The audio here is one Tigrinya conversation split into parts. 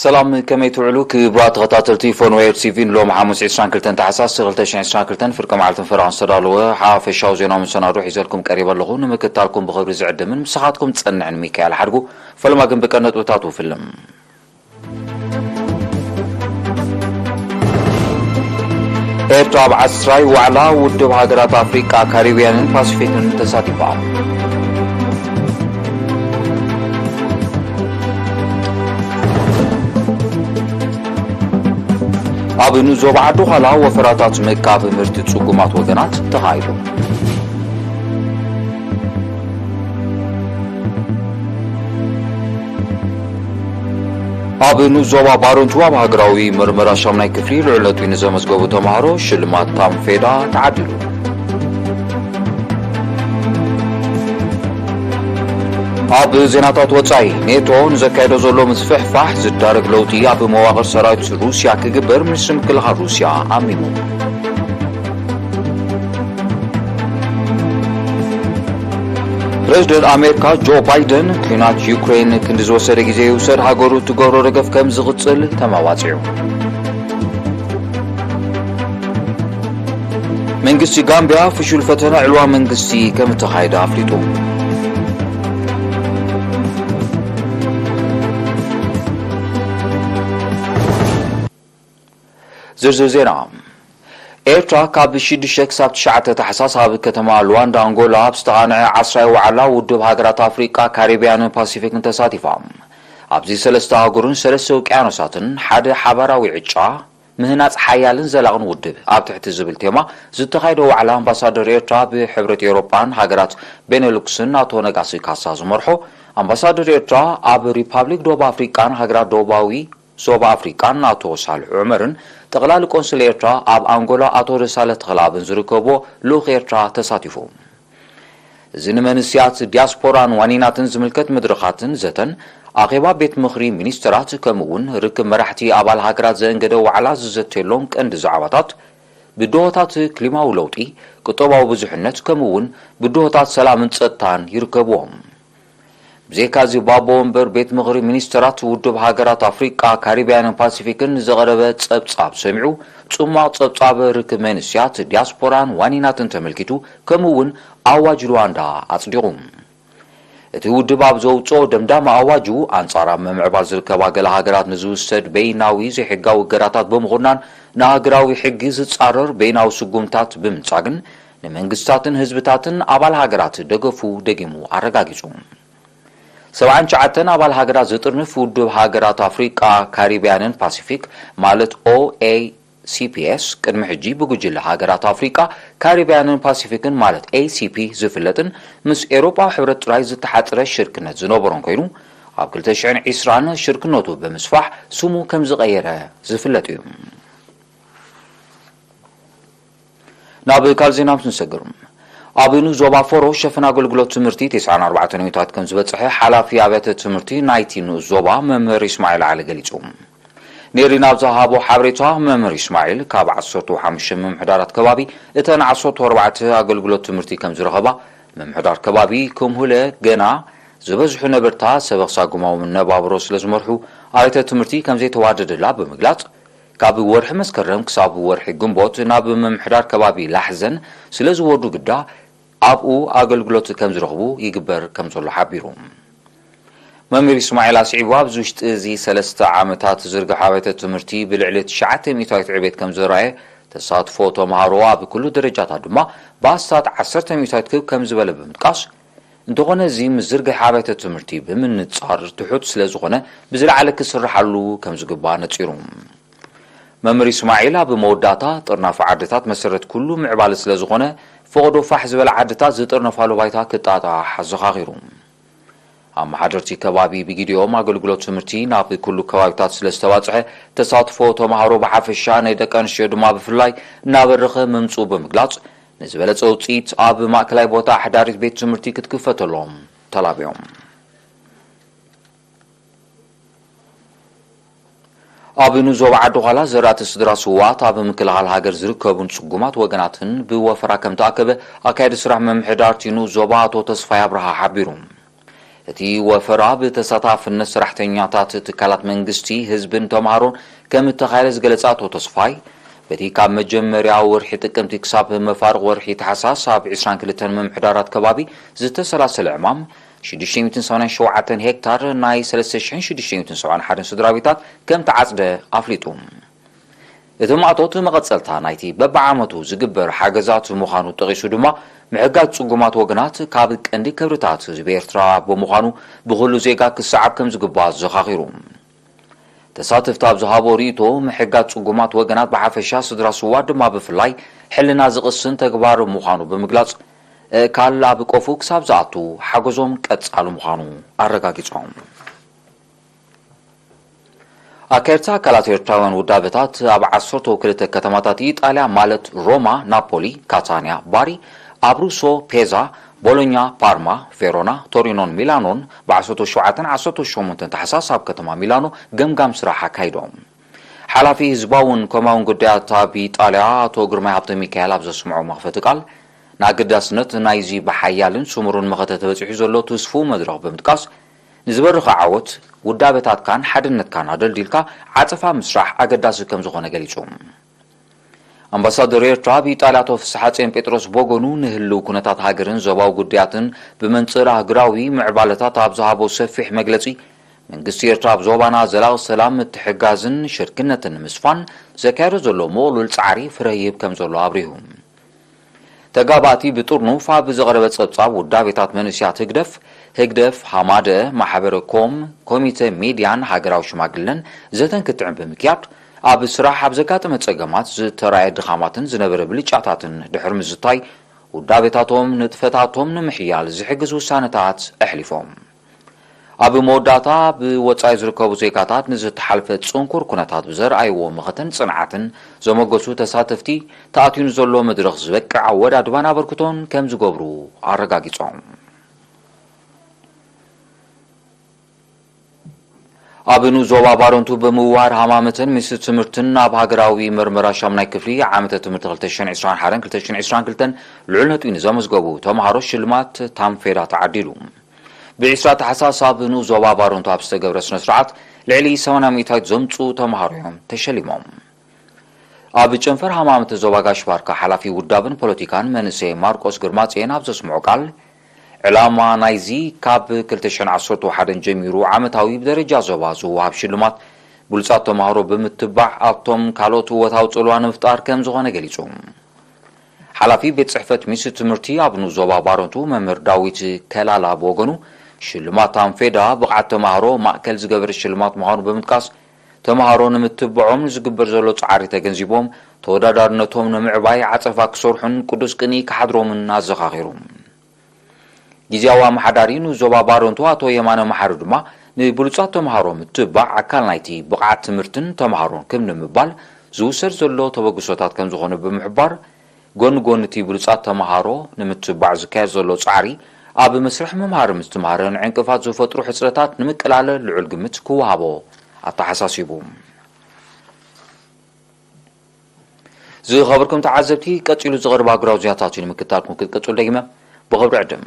ሰላም፣ ከመይ ትውዕሉ ክቡራት ተኸታተልቲ ፎንዌር ቲቪ? ንሎሚ ሓሙስ ዕስራን ክልተን ታሕሳስ ክልተ ሽሕን ዕስራን ክልተን ፍርቂ መዓልትን ፈረቓን ዝተዳለወ ሓፈሻዊ ዜናዊ መሰናዶ ሒዘልኩም ቀሪበ ኣለኹ። ንምክትታልኩም ብኽብሪ ዝዕድምን ምሳኻትኩም ዝጸንሕን ሚካኤል ሓድጉ። ፈለማ ግን ብቀንዲ ነጥብታቱ ፍልም። ኤርትራ ኣብ ዓስራይ ዋዕላ ውድብ ሃገራት ኣፍሪቃ፣ ካሪብያንን ፓሲፊክን ተሳቲፋ። ኣብ ንኡስ ዞባ ዓዲ ዃላ ወፈራታት ምእካብ ምህርቲ ጽጉማት ወገናት ተኻይዱ። ኣብ ንኡስ ዞባ ባረንቱ ኣብ ሃገራዊ መርመራ ሻምናይ ክፍሊ ልዑል ነጥቢ ንዘመዝገቡ ተምሃሮ ሽልማት ታምፌዳ ተዓዲሉ። ኣብ ዜናታት ወጻኢ፣ ኔቶ ንዘካየዶ ዘሎ ምጽፍሕፋሕ ዝዳረግ ለውጢ ኣብ መዋቕር ሰራዊት ሩስያ ክግበር ሚኒስትሪ ምክልኻል ሩስያ ኣሚኑ። ፕሬዝደንት ኣሜሪካ ጆ ባይደን፣ ኲናት ዩክሬን ክንዲ ዝወሰደ ግዜ ይውሰድ፣ ሃገሩ እትገብሮ ደገፍ ከም ዝቕጽል ተመባጺዑ። መንግስቲ ጋምቢያ ፍሹል ፈተነ ዕልዋ መንግስቲ ከም እተኻየደ ኣፍሊጡ። ዝርዝር ዜና። ኤርትራ ካብ ሽዱሽተ ክሳብ ትሽዓተ ታሕሳስ ኣብ ከተማ ሉዋንዳ ኣንጎላ ኣብ ዝተቓንዐ ዓስራይ ዋዕላ ውድብ ሃገራት ኣፍሪቃ፣ ካሪብያንን ፓሲፊክን ተሳቲፋ። ኣብዚ ሰለስተ ኣህጉርን ሰለስተ ውቅያኖሳትን ሓደ ሓባራዊ ዕጫ ምህናጽ ሓያልን ዘላቕን ውድብ ኣብ ትሕቲ ዝብል ቴማ ዝተኻየደ ዋዕላ፣ ኣምባሳደር ኤርትራ ብሕብረት ኤውሮጳን ሃገራት ቤኔሉክስን ኣቶ ነጋሲ ካሳ ዝመርሖ፣ ኣምባሳደር ኤርትራ ኣብ ሪፓብሊክ ደቡብ ኣፍሪቃን ሃገራት ደቡባዊ ዞባ ኣፍሪቃን ኣቶ ሳልሕ ዑመርን፣ ጠቕላሊ ቆንስል ኤርትራ ኣብ ኣንጎላ ኣቶ ደሳለ ተኽለኣብን ዝርከብዎ ልኡኽ ኤርትራ ተሳቲፉ። እዚ ንመንስያት ዲያስፖራን ዋኒናትን ዝምልከት መድረኻትን ዘተን፣ ኣኼባ ቤት ምኽሪ ሚኒስተራት፣ ከምኡ እውን ርክብ መራሕቲ ኣባል ሃገራት ዘእንገደ ዋዕላ ዝዘተየሎም ቀንዲ ዛዕባታት፣ ብድሆታት ክሊማዊ ለውጢ፣ ቁጠባዊ ብዙሕነት፣ ከምኡ እውን ብድሆታት ሰላምን ጸጥታን ይርከብዎም። ብዘይካዚ፣ ባቦ ወንበር ቤት ምኽሪ ሚኒስተራት ውድብ ሃገራት ኣፍሪቃ፣ ካሪብያንን ፓሲፊክን ንዘቕረበ ጸብጻብ ሰሚዑ፣ ጽሟቕ ጸብጻብ ርክብ መንስያት፣ ዲያስፖራን ዋኒናትን ተመልኪቱ፣ ከምኡ እውን ኣዋጅ ሉዋንዳ ኣጽዲቑ። እቲ ውድብ ኣብ ዘውጽኦ ደምዳሚ ኣዋጁ፣ ኣንጻር ኣብ ምምዕባል ዝርከባ ገለ ሃገራት ንዝውሰድ በይናዊ ዘይሕጋዊ እገዳታት ብምኹናን፣ ንሃገራዊ ሕጊ ዝጻረር በይናዊ ስጉምታት ብምንጻግን፣ ንመንግስታትን ህዝብታትን ኣባል ሃገራት ደገፉ ደጊሙ ኣረጋጊጹ። ሰብዓን ትሽዓተን ኣባል ሃገራት ዝጥርንፍ ውድብ ሃገራት ኣፍሪቃ፣ ካሪብያንን ፓሲፊክ፣ ማለት ኦ ኤ ሲ ፒ ኤስ፣ ቅድሚ ሕጂ ብጉጅለ ሃገራት ኣፍሪቃ፣ ካሪብያንን ፓሲፊክን፣ ማለት ኤ ሲ ፒ ዝፍለጥን ምስ ኤውሮጳዊ ሕብረት ጥራይ ዝተሓጽረ ሽርክነት ዝነበሮን ኮይኑ፣ ኣብ ክልተ ሽሕን ዕስራን ሽርክነቱ ብምስፋሕ ስሙ ከም ዝቐየረ ዝፍለጥ እዩ። ናብ ካልእ ዜና ምስ ንሰግር፣ ኣብ ንኡስ ዞባ ፎሮ ሸፈን ኣገልግሎት ትምህርቲ ተስዓን ኣርባዕተን ሚእታዊት ከም ዝበጽሐ ሓላፊ ኣብያተ ትምህርቲ ናይቲ ንኡስ ዞባ መምህር እስማዒል ዓሊ ገሊጹ። ኔሪ ናብ ዝሃቦ ሓበሬታ፣ መምህር እስማዒል ካብ ዓሰርተ ሓሙሽተ ምምሕዳራት ከባቢ እተን ዓሰርተ ኣርባዕተ ኣገልግሎት ትምህርቲ ከም ዝረኸባ፣ ምምሕዳር ከባቢ ክምሁለ ገና ዝበዝሑ ነበርታ ሰበኽ ሳጉማዊ መነባብሮ ስለ ዝመርሑ፣ ኣብያተ ትምህርቲ ከም ዘይተዋደደላ ብምግላጽ፣ ካብ ወርሒ መስከረም ክሳብ ወርሒ ግንቦት ናብ ምምሕዳር ከባቢ ላሕዘን ስለ ዝወርዱ ግዳ፣ ኣብኡ ኣገልግሎት ከም ዝረኽቡ ይግበር ከም ዘሎ ሓቢሩ። መምህር እስማዒል ኣስዒቡ፣ ኣብዚ ውሽጢ እዚ ሰለስተ ዓመታት ዝርግሐ ኣብያተ ትምህርቲ ብልዕሊ ትሽዓተ ሚእታዊት ዕቤት ከም ዘርኣየ፣ ተሳትፎ ተምሃሮ ኣብ ኩሉ ደረጃታት ድማ ብኣስታት ዓሰርተ ሚእታዊት ክብ ከም ዝበለ ብምጥቃስ፣ እንተኾነ፣ እዚ ምስ ዝርግሐ ኣብያተ ትምህርቲ ብምንጻር ትሑት ስለ ዝኾነ፣ ብዝለዓለ ክስርሓሉ ከም ዝግባእ ነጺሩ። መምህር እስማዒል ኣብ መወዳእታ፣ ጥርናፈ ዓድታት መሰረት ኩሉ ምዕባለ ስለ ዝኾነ፣ ፈቐዶ ፋሕ ዝበለ ዓድታት ዝጥርነፋሉ ባይታ ክጣጣሕ ኣዘኻኺሩ። ኣመሓደርቲ ከባቢ ብጊዲኦም ኣገልግሎት ትምህርቲ ናብ ኩሉ ከባቢታት ስለ ዝተባጽሐ፣ ተሳትፎ ተምሃሮ ብሓፈሻ፣ ናይ ደቂ ኣንስትዮ ድማ ብፍላይ እናበረኸ ምምጽኡ ብምግላጽ፣ ንዝበለጸ ውጽኢት ኣብ ማእከላይ ቦታ ኣሕዳሪት ቤት ትምህርቲ ክትክፈተሎም ተላብዮም። ኣብ ንኡስ ዞባ ዓዲ ዃላ ዘራእቲ ስድራ ስውኣት ኣብ ምክልኻል ሃገር ዝርከቡን ጽጉማት ወገናትን ብወፈራ ከም ተኣከበ ኣካያዲ ስራሕ ምምሕዳር እቲ ንኡስ ዞባ ኣቶ ተስፋይ ኣብርሃ ሓቢሩ። እቲ ወፈራ ብተሳታፍነት ሰራሕተኛታት ትካላት መንግስቲ፣ ህዝብን ተምሃሮን ከም እተኻየደ ዝገለጸ ኣቶ ተስፋይ፣ በቲ ካብ መጀመርያ ወርሒ ጥቅምቲ ክሳብ መፋርቕ ወርሒ ታሕሳስ ኣብ ዕስራን ክልተን ምምሕዳራት ከባቢ ዝተሰላሰለ ዕማም ሽዱሽተ ሚእትን ሰማንያን ሸውዓተን ሄክታር ናይ ሰለስተ ሽሕን ሽዱሽተ ሚእትን ሰብዓን ሓደን ስድራ ቤታት ከም ተዓጽደ ኣፍሊጡ። እቲ ማእቶት መቐጸልታ ናይቲ በብዓመቱ ዝግበር ሓገዛት ምዃኑ ጠቒሱ ድማ፣ ምሕጋዝ ጽጉማት ወገናት ካብ ቀንዲ ክብርታት ህዝቢ ኤርትራ ብምዃኑ፣ ብኹሉ ዜጋ ክሰዓብ ከም ዝግባእ ዘኻኺሩ። ተሳተፍቲ ኣብ ዝሃቦ ርእይቶ፣ ምሕጋዝ ጽጉማት ወገናት ብሓፈሻ፣ ስድራ ስውኣት ድማ ብፍላይ፣ ሕልና ዝቕስን ተግባር ምዃኑ ብምግላጽ፣ እእካል ኣብ ቆፉ ክሳብ ዝኣቱ ሓገዞም ቀጻሊ ምዃኑ ኣረጋጊጾም። ኣካየድቲ ኣካላት ኤርትራውያን ውዳበታት ኣብ ዓሰርተ ክልተ ከተማታት ኢጣልያ፣ ማለት ሮማ፣ ናፖሊ፣ ካታንያ፣ ባሪ፣ ኣብሩሶ፣ ፔዛ፣ ቦሎኛ፣ ፓርማ፣ ቬሮና፣ ቶሪኖን ሚላኖን ብ ዓሰርተ ሸውዓተን ዓሰርተ ሸሞንተን ታሕሳስ ኣብ ከተማ ሚላኖ ገምጋም ስራሕ ኣካይዶም። ሓላፊ ህዝባውን ኮማውን ጉዳያት ኣብ ኢጣልያ ኣቶ ግርማይ ሃብተ ሚካኤል ኣብ ዘስምዖ መኽፈቲ ቃል፣ ንኣገዳስነት ናይዚ ብሓያልን ስሙርን መኸተ ተበጺሑ ዘሎ ትስፉው መድረኽ ብምጥቃስ፣ ንዝበርኸ ዓወት ውዳበታትካን ሓድነትካን ኣደልዲልካ ዓጸፋ ምስራሕ ኣገዳሲ ከም ዝኾነ ገሊጹ። ኣምባሳደር ኤርትራ ኣብ ኢጣልያ ኣቶ ፍስሓጽዮን ጴጥሮስ ብወገኑ፣ ንህልው ኩነታት ሃገርን ዞባዊ ጉዳያትን ብመንጽር ኣህጉራዊ ምዕባለታት ኣብ ዝሃቦ ሰፊሕ መግለጺ፣ መንግስቲ ኤርትራ ኣብ ዞባና ዘላቒ ሰላም፣ ምትሕግጋዝን ሽርክነትን ንምስፋን ዘካየዶ ዘሎ ምቕሉል ጻዕሪ ፍረ ይህብ ከም ዘሎ ኣብሪሁ። ተጋባእቲ ብጥርኑፍ ኣብ ዘቕረበ ጸብጻብ፣ ውዳቤታት መንእሰያት ህግደፍ፣ ህግደፍ፣ ሃማደአ፣ ማሕበረ ኮም፣ ኮሚተ ሚድያን ሃገራዊ ሽማግለን ዘተን ክትዕን ብምክያድ፣ ኣብ ስራሕ ኣብ ዘጋጠመ ጸገማት ዝተራእየ ድኻማትን ዝነበረ ብልጫታትን ድሕሪ ምዝታይ፣ ውዳቤታቶም ንጥፈታቶም ንምሕያል ዝሕግዝ ውሳነታት ኣሕሊፎም። ኣብ መወዳእታ፣ ኣብ ወጻኢ ዝርከቡ ዜጋታት ንዝተሓልፈ ጽንኩር ኩነታት ብዘርኣይዎ መኸተን ጽንዓትን ዘመገሱ ተሳተፍቲ፣ ተኣትዩ ንዘሎ መድረኽ ዝበቅዕ ኣወዳድባን ኣበርክቶን ከም ዝገብሩ ኣረጋጊጾም። ኣብ ንኡስ ዞባ ባረንቱ ብምውዋር ሃማመተን ሚኒስትሪ ትምህርትን ኣብ ሃገራዊ መርመራ ሻምናይ ክፍሊ ዓመተ ትምህርቲ ክልተ ሽሕን ዕስራን ሓደን ክልተ ሽሕን ዕስራን ክልተን ልዑል ነጥቢ ንዘመዝገቡ ተምሃሮ ሽልማት ታንፌዳ ተዓዲሉ። ብዕስራ ታሕሳስ ኣብ ንኡስ ዞባ ባረንቱ ኣብ ዝተገብረ ስነ ስርዓት፣ ልዕሊ ሰማንያ ሚእታዊት ዘምጽኡ ተምሃሮ እዮም ተሸሊሞም። ኣብ ጨንፈር ሃማመተ ዞባ ጋሽ ባርካ፣ ሓላፊ ውዳበን ፖለቲካን መንእሰይ ማርቆስ ግርማጽዮን ኣብ ዘስምዖ ቃል፣ ዕላማ ናይዚ ካብ ክልተ ሽሕን ዓሰርተ ሓደን ጀሚሩ ዓመታዊ ብደረጃ ዞባ ዝወሃብ ሽልማት፣ ብሉጻት ተምሃሮ ብምትባዕ ኣብቶም ካልኦት እወታዊ ጽልዋ ንምፍጣር ከም ዝኾነ ገሊጹ። ሓላፊ ቤት ጽሕፈት ሚኒስትሪ ትምህርቲ ኣብ ንኡስ ዞባ ባረንቱ መምህር ዳዊት ከላላ ብወገኑ፣ ሽልማት ታንፌዳ ብቕዓት ተምሃሮ ማእከል ዝገበረ ሽልማት ምዃኑ ብምጥቃስ፣ ተምሃሮ ንምትብዖም ንዝግበር ዘሎ ጻዕሪ ተገንዚቦም፣ ተወዳዳርነቶም ንምዕባይ ዓጸፋ ክሰርሑን ቅዱስ ቅንኢ ክሓድሮምን ኣዘኻኺሩ። ግዝያዊ ኣመሓዳሪ ንኡስ ዞባ ባረንቱ ኣቶ የማነ መሓሪ ድማ፣ ንብሉጻት ተምሃሮ ምትብባዕ ኣካል ናይቲ ብቕዓት ትምህርትን ተምሃሮን ክም ንምባል ዝውሰድ ዘሎ ተበግሶታት ከም ዝኾነ ብምሕባር፣ ጎኒ ጎኒ እቲ ብሉጻት ተምሃሮ ንምትብባዕ ዝካየድ ዘሎ ጻዕሪ፣ ኣብ መስርሕ ምምሃር ምስትምሃርን ዕንቅፋት ዝፈጥሩ ሕጽረታት ንምቅላል ልዑል ግምት ክወሃቦ ኣተሓሳሲቡ። ዝኸበርኩም ተዓዘብቲ፣ ቀጺሉ ዝቐርብ ኣህጉራዊ ዜናታት እዩ። ንምክትታልኩም ክትቀጽሉ ደጊመ ብኽብሪ ዕድም።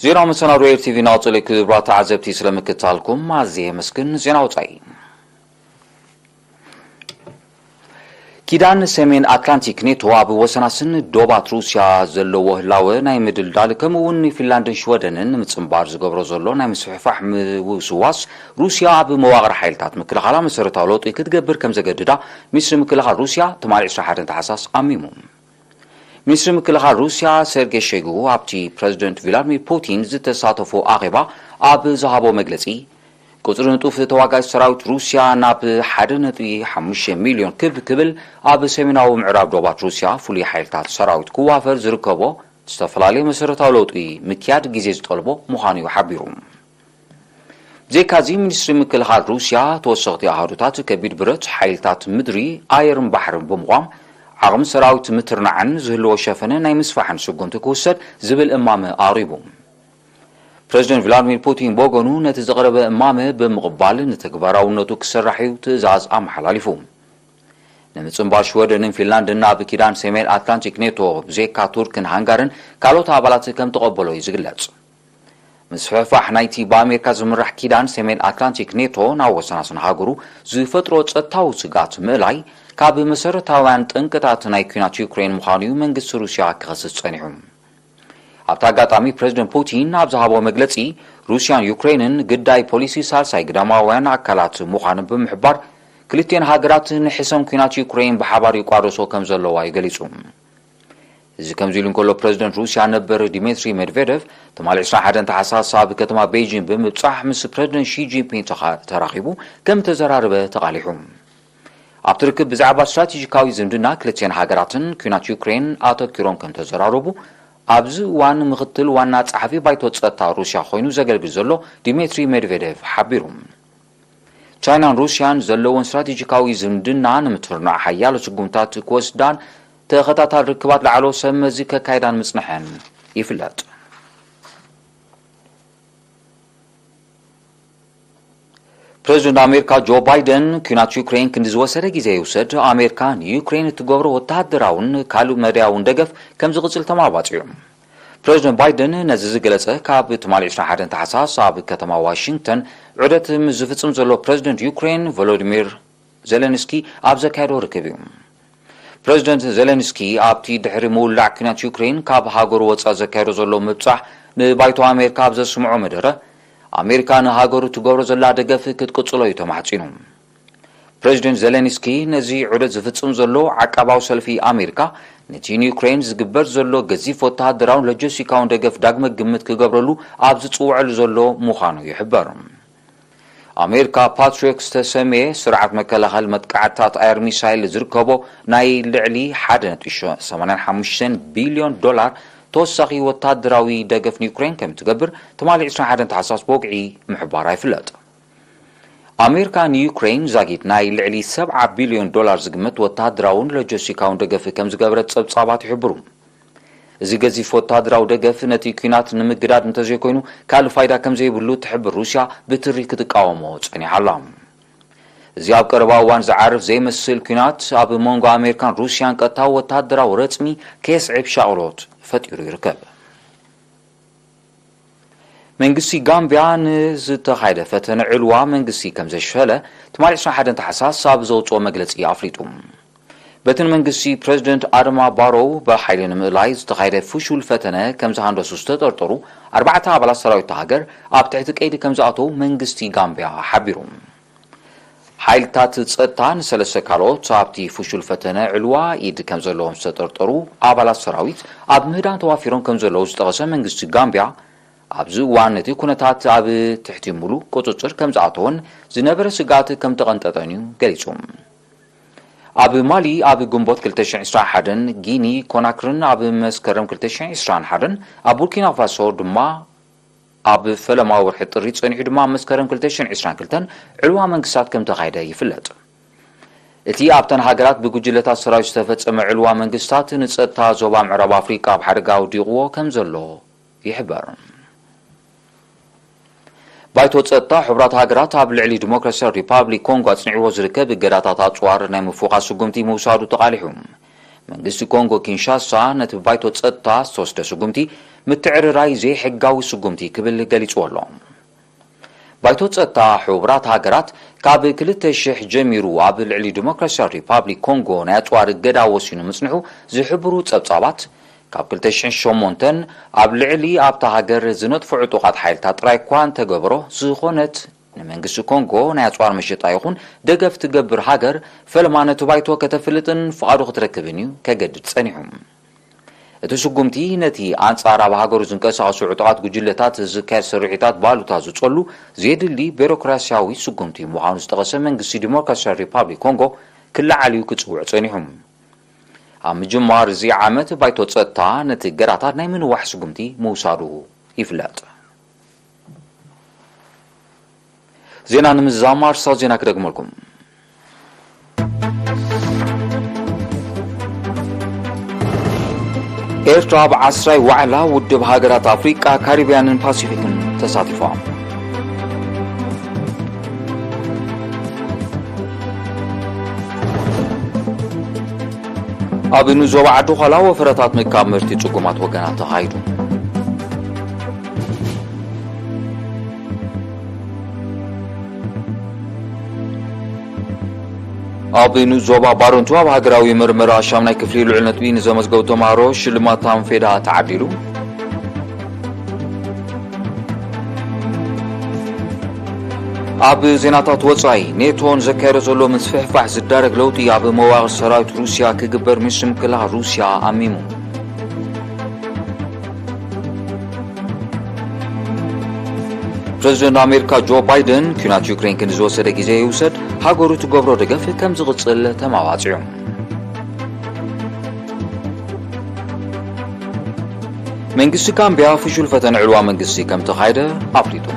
ዜናዊ መሰናዶ ኤር ቲቪ ናቕጽል። ክቡራት ተዓዘብቲ፣ ስለ ምክትታልኩም ኣዝየ የመስግን። ዜና ወጻኢ። ኪዳን ሰሜን ኣትላንቲክ ኔቶ ኣብ ወሰናስን ዶባት ሩስያ ዘለዎ ህላወ ናይ ምድልዳል፣ ከምኡ እውን ንፊንላንድን ሽወደንን ንምጽንባር ዝገብሮ ዘሎ ናይ ምስፍሕፋሕ ምውስዋስ፣ ሩስያ ኣብ መዋቕር ሓይልታት ምክልኻላ መሰረታዊ ለውጢ ክትገብር ከም ዘገድዳ ሚኒስትሪ ምክልኻል ሩስያ ትማሊ ዕስራን ሓደን ታሕሳስ ኣሚሙ። ሚኒስትሪ ምክልኻል ሩስያ ሴርጌ ሸይጉ ኣብቲ ፕረዚደንት ቪላድሚር ፑቲን ዝተሳተፎ ኣኼባ ኣብ ዝሃቦ መግለጺ፣ ቁጽሪ ንጡፍ ተዋጋኢ ሰራዊት ሩስያ ናብ ሓደ ነጥቢ ሓሙሽተ ሚልዮን ክብ ክብል፣ ኣብ ሰሜናዊ ምዕራብ ዶባት ሩስያ ፍሉይ ሓይልታት ሰራዊት ክዋፈር ዝርከቦ ዝተፈላለየ መሰረታዊ ለውጢ ምክያድ ግዜ ዝጠልቦ ምዃኑ እዩ ሓቢሩ። ብዘይካዚ፣ ሚኒስትሪ ምክልኻል ሩስያ ተወሰኽቲ ኣሃዱታት ከቢድ ብረት፣ ሓይልታት ምድሪ፣ ኣየርን ባሕርን ብምቋም፣ ዓቕሚ ሰራዊት ምትርናዕን ዝህልዎ ሸፈነ ናይ ምስፋሕን ስጉምቲ ክውሰድ ዝብል እማመ ኣቕሪቡ። ፕረዚደንት ቭላድሚር ፑቲን ብወገኑ፣ ነቲ ዝቐረበ እማመ ብምቕባል፣ ንተግባራውነቱ ክሰርሕ እዩ ትእዛዝ ኣመሓላሊፉ። ንምጽንባር ሽወደንን ፊንላንድን ናብ ኪዳን ሰሜን ኣትላንቲክ ኔቶ ብዘይካ ቱርክን ሃንጋርን ካልኦት ኣባላት ከም ተቐበሎ እዩ ዝግለጽ። ምስፍሕፋሕ ናይቲ ብኣሜሪካ ዝምራሕ ኪዳን ሰሜን ኣትላንቲክ ኔቶ ናብ ወሰናስን ሃገሩ ዝፈጥሮ ጸጥታዊ ስግኣት ምእላይ ካብ መሰረታውያን ጠንቅታት ናይ ኲናት ዩክሬን ምዃኑ እዩ መንግስቲ ሩስያ ክኸስስ ጸኒሑ። ኣብቲ ኣጋጣሚ ፕረዚደንት ፑቲን ኣብ ዝሃቦ መግለጺ፣ ሩስያን ዩክሬንን ግዳይ ፖሊሲ ሳልሳይ ግዳማውያን ኣካላት ምዃኑ ብምሕባር፣ ክልቲኤን ሃገራት ንሕሰም ኲናት ዩክሬን ብሓባር ይቋረሶ ከም ዘለዋ እዩ ገሊጹ። እዚ ከምዚ ኢሉ እንከሎ፣ ፕረዚደንት ሩስያ ነበር ዲሜትሪ ሜድቬደቭ ትማሊ ዕስራን ሓደን ታሕሳስ ኣብ ከተማ ቤይጂን ብምብጻሕ ምስ ፕረዚደንት ሺ ጂንፒንግ ተኻ-፣ ተራኺቡ ከም ተዘራረበ ተቓሊሑ። ኣብቲ ርክብ ብዛዕባ ስትራቴጂካዊ ዝምድና ክልቲኤን ሃገራትን ኲናት ዩክሬን ኣተኪሮም ከም ተዘራረቡ፣ ኣብዚ እዋን ምኽትል ዋና ጸሓፊ ባይቶ ጸጥታ ሩስያ ኮይኑ ዘገልግል ዘሎ ዲሜትሪ ሜድቬዴቭ ሓቢሩ። ቻይናን ሩስያን ዘለወን ስትራቴጂካዊ ዝምድና ንምትርናዕ ሓያሎ ስጉምታት ክወስዳን ተኸታታሊ ርክባት ላዕለዎት ሰብ መዚ ከካይዳን ምጽንሐን ይፍለጥ። ፕረዚደንት ኣሜሪካ ጆ ባይደን፣ ኲናት ዩክሬን ክንዲ ዝወሰደ ግዜ ይውሰድ፣ ኣሜሪካ ንዩክሬን እትገብሮ ወተሃደራውን ካልእ መዳያውን ደገፍ ከም ዝቕጽል ተማባጺዑ። ፕረዚደንት ባይደን ነዚ ዝገለጸ ካብ ትማሊ ዕስራን ሓደን ታሕሳስ ኣብ ከተማ ዋሽንግተን ዑደት ምስ ዝፍጽም ዘሎ ፕረዚደንት ዩክሬን ቮሎዲሚር ዜሌንስኪ ኣብ ዘካየዶ ርክብ እዩ። ፕረዚደንት ዜሌንስኪ ኣብቲ ድሕሪ ምውላዕ ኲናት ዩክሬን ካብ ሃገሩ ወጻኢ ዘካየዶ ዘሎ ምብጻሕ ንባይቶ ኣሜሪካ ኣብ ዘስምዖ መደረ፣ ኣሜሪካ ንሃገሩ ትገብሮ ዘላ ደገፍ ክትቅጽሎ እዩ ተማሕጺኑ። ፕረዚደንት ዜሌንስኪ ነዚ ዑደት ዝፍጽም ዘሎ ዓቃባዊ ሰልፊ ኣሜሪካ ነቲ ንዩክሬን ዝግበር ዘሎ ገዚፍ ወተሃደራውን ሎጂስቲካውን ደገፍ ዳግመ ግምት ክገብረሉ ኣብ ዝጽውዐሉ ዘሎ ምዃኑ ይሕበር። ኣሜሪካ ፓትሪዮት ዝተሰምየ ስርዓት መከላኸሊ መጥቃዕትታት ኣየር ሚሳይል ዝርከቦ ናይ ልዕሊ ሓደ ነጥቢ ሰማንያን ሓሙሽተን ቢልዮን ዶላር ተወሳኺ ወታደራዊ ደገፍ ንዩክሬን ከም ትገብር ትማሊ ዕስራን ሓደን ታሕሳስ ብወግዒ ምሕባራ ይፍለጥ። ኣሜሪካ ንዩክሬን ዛጊድ ናይ ልዕሊ ሰብዓ ቢልዮን ዶላር ዝግመት ወታደራውን ሎጂስቲካውን ደገፍ ከም ዝገበረት ጸብጻባት ይሕብሩ። እዚ ገዚፍ ወታደራዊ ደገፍ ነቲ ኲናት ንምግዳድ እንተዘይኮይኑ ካልእ ፋይዳ ከም ዘይብሉ ትሕብር ሩስያ ብትሪ ክትቃወሞ ጸኒሓ ኣላ። እዚ ኣብ ቀረባ እዋን ዝዓርፍ ዘይመስል ኲናት ኣብ መንጎ ኣሜሪካን ሩስያን ቀጥታዊ ወታደራዊ ረጽሚ ከየስዕብ ሻቕሎት ፈጢሩ ይርከብ። መንግስቲ ጋምቢያ ንዝተኻየደ ፈተነ ዕልዋ መንግስቲ ከም ዘሽፈለ ትማሊ ዕስራን ሓደን ታሕሳስ ኣብ ዘውፅኦ መግለፂ ኣፍሊጡ። በቲ ንመንግስቲ ፕረዚደንት ኣደማ ባሮው ብሓይሊ ንምእላይ ዝተኻየደ ፍሹል ፈተነ ከም ዝሃንደሱ ዝተጠርጠሩ ኣርባዕተ ኣባላት ሰራዊት እታ ሃገር ኣብ ትሕቲ ቀይዲ ከም ዝኣተዉ መንግስቲ ጋምቢያ ሓቢሩ። ሓይልታት ጸጥታ ንሰለስተ ካልኦት ኣብቲ ፍሹል ፈተነ ዕልዋ ኢድ ከም ዘለዎም ዝተጠርጠሩ ኣባላት ሰራዊት ኣብ ምህዳን ተዋፊሮም ከም ዘለዉ ዝጠቐሰ መንግስቲ ጋምቢያ፣ ኣብዚ እዋን እቲ ኩነታት ኣብ ትሕቲ ሙሉእ ቁጽጽር ከም ዝኣተወን ዝነበረ ስግኣት ከም ተቐንጠጠን እዩ ገሊጹ። ኣብ ማሊ ኣብ ግንቦት ክልተ ሽሕን ዕስራን ሓደን፣ ጊኒ ኮናክርን ኣብ መስከረም ክልተ ሽሕን ዕስራን ሓደን፣ ኣብ ቡርኪና ፋሶ ድማ ኣብ ፈለማ ወርሒ ጥሪ ጸኒሑ ድማ ኣብ መስከረም ክልተ ሽሕን ዕስራን ክልተን ዕልዋ መንግስታት ከም ተኻየደ ይፍለጥ። እቲ ኣብተን ሃገራት ብጉጅለታት ሰራዊት ዝተፈጸመ ዕልዋ መንግስታት ንጸጥታ ዞባ ምዕራብ ኣፍሪቃ ኣብ ሓደጋ ኣውዲቕዎ ከም ዘሎ ይሕበር። ባይቶ ጸጥታ ሕቡራት ሃገራት ኣብ ልዕሊ ዲሞክራሲያዊ ሪፓብሊክ ኮንጎ ኣጽኒዕዎ ዝርከብ እገዳታት ኣጽዋር ናይ ምፍዋስ ስጉምቲ ምውሳዱ ተቓሊሑ። መንግስቲ ኮንጎ ኪንሻሳ ነቲ ባይቶ ጸጥታ ዝተወስደ ስጉምቲ ምትዕርራይ ዘይሕጋዊ ስጉምቲ ክብል ገሊጽዎ ኣሎ። ባይቶ ጸጥታ ሕቡራት ሃገራት ካብ ክልተ ሽሕ ጀሚሩ ኣብ ልዕሊ ዲሞክራሲያዊ ሪፓብሊክ ኮንጎ ናይ ኣጽዋር እገዳ ወሲኑ ምጽንሑ ዝሕብሩ ጸብጻባት፣ ካብ ክልተ ሽሕን ሸሞንተን ኣብ ልዕሊ ኣብታ ሃገር ዝነጥፉ ዕጡቓት ሓይልታት ጥራይ እኳ እንተገበሮ፣ ዝኾነት ንመንግስቲ ኮንጎ ናይ ኣጽዋር መሸጣ ይኹን ደገፍ ትገብር ሃገር ፈለማ ነቲ ባይቶ ከተፍልጥን ፍቓዱ ክትረክብን እዩ ከገድድ ጸኒሑ። እቲ ስጉምቲ ነቲ ኣንጻር ኣብ ሃገሩ ዝንቀሳቐሱ ዕጡቓት ጉጅለታት ዝካየድ ስርሒታት ባሉታ ዝጸሉ ዘየድሊ ቢሮክራሲያዊ ስጉምቲ ምዃኑ ዝጠቐሰ መንግስቲ ዲሞክራሲያዊ ሪፓብሊክ ኮንጎ ክለዓል እዩ ክጽውዕ ጸኒሑ። ኣብ ምጅማር እዚ ዓመት ባይቶ ጸጥታ ነቲ እገዳታት ናይ ምንዋሕ ስጉምቲ ምውሳዱ ይፍለጥ። ዜና ንምዝዛም ኣርእስታት ዜና ክደግመልኩም። ኤርትራ ኣብ ዓስራይ ዋዕላ ውድብ ሃገራት ኣፍሪቃ፣ ካሪብያንን ፓሲፊክን ተሳቲፋ። ኣብ ንዞባ ዓዲ ዃላ ወፈረታት ምካብ ምህርቲ ጽጉማት ወገናት ተኻይዱ። ኣብ ንዞባ ባረንቱ ኣብ ሃገራዊ ምርምር ሻምናይ ክፍሊ ልዑል ነጥቢ ንዘመዝገቡ ተምሃሮ ሽልማት ኣንፌዳ ተዓዲሉ። ኣብ ዜናታት ወጻኢ፣ ኔቶ ንዘካየዶ ዘሎ ምስፍሕፋሕ ዝዳረግ ለውጢ ኣብ መዋቕር ሰራዊት ሩስያ ክግበር ሚኒስትሪ ምክልኻል ሩስያ ኣሚሙ። ፕረዚደንት ኣሜሪካ ጆ ባይደን፣ ኲናት ዩክሬን ክንዲ ዝወሰደ ግዜ ይውሰድ፣ ሃገሩ ትገብሮ ደገፍ ከም ዝቕጽል ተማባጺዑ። መንግስቲ ጋምቢያ ፍሹል ፈተነ ዕልዋ መንግስቲ ከም ተኻየደ ኣፍሊጡ።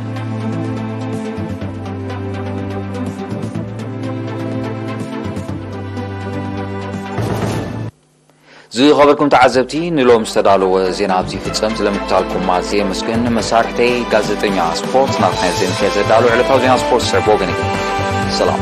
ዝኸበርኩም ተዓዘብቲ፣ ንሎም ዝተዳለወ ዜና ኣብዚ ይፍጸም። ስለምክታልኩም ኣዝየ የመስግን። መሳርሕተይ ጋዜጠኛ ስፖርት ናትናኤል ዜንከ ዘዳለወ ዕለታዊ ዜና ስፖርት ስዕብ ወገን እዩ። ሰላም።